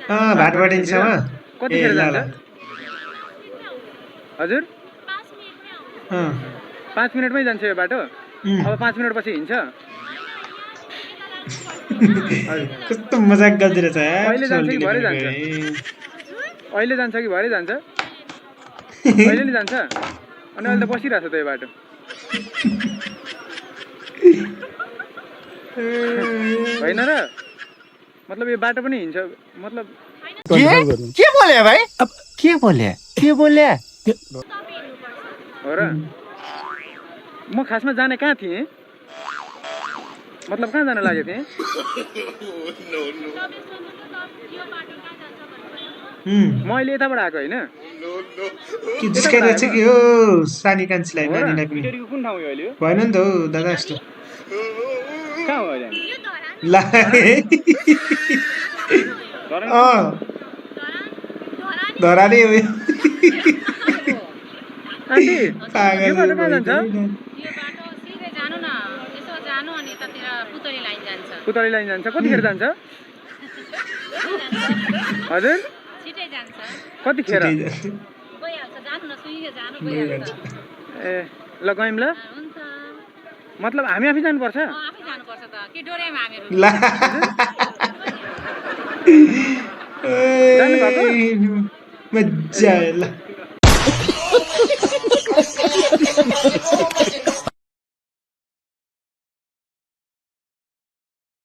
भाटपाडासम्म कतिखेर ल जान्छ ल हजुर 5 मिनेटमै जान्छ यो बाटो अब 5 मिनेट पछि हिँड्छ कस्तो मजाक गर्दै रहेछ अहिले जान्छ कि भरे जान्छ अहिले जान्छ कि भरे जान्छ अहिले नि जान्छ अनि अहिले त बसिरहेछ त यो बाटो होइन र मतलब यो बाटो पनि हिँड्छ मतलब के बोले भाइ अब के बोले हो र म खासमा जाने कहाँ थिएँ मतलब कहाँ जान लागेको थिएँ म अहिले यताबाट आएको होइन जिस्काइरहेछ कि हो सानी कान्छीलाई नानीलाई पनि भिडियोको कुन ठाउँ हो अहिले यो भएन नि त हौ दादा यस्तो कहाँ हो अहिले ला धराले हो आन्टी पागल यो बाटो कहाँ जान्छ यो बाटो सिधै जानु न यसो जानु अनि यतातिर पुतली लाइन जान्छ पुतली लाइन जान्छ कतिखेर जान्छ हजुर छिटै जान्छ कतिखेर गइहाल्छ जानु न सुइगे जानु गइहाल्छ ए ल गयौँ ल हुन्छ मतलब हामी आफै जानुपर्छ आफै जानुपर्छ त के डोर्यामा हामीहरू ला जानु भएको मजा आयो ल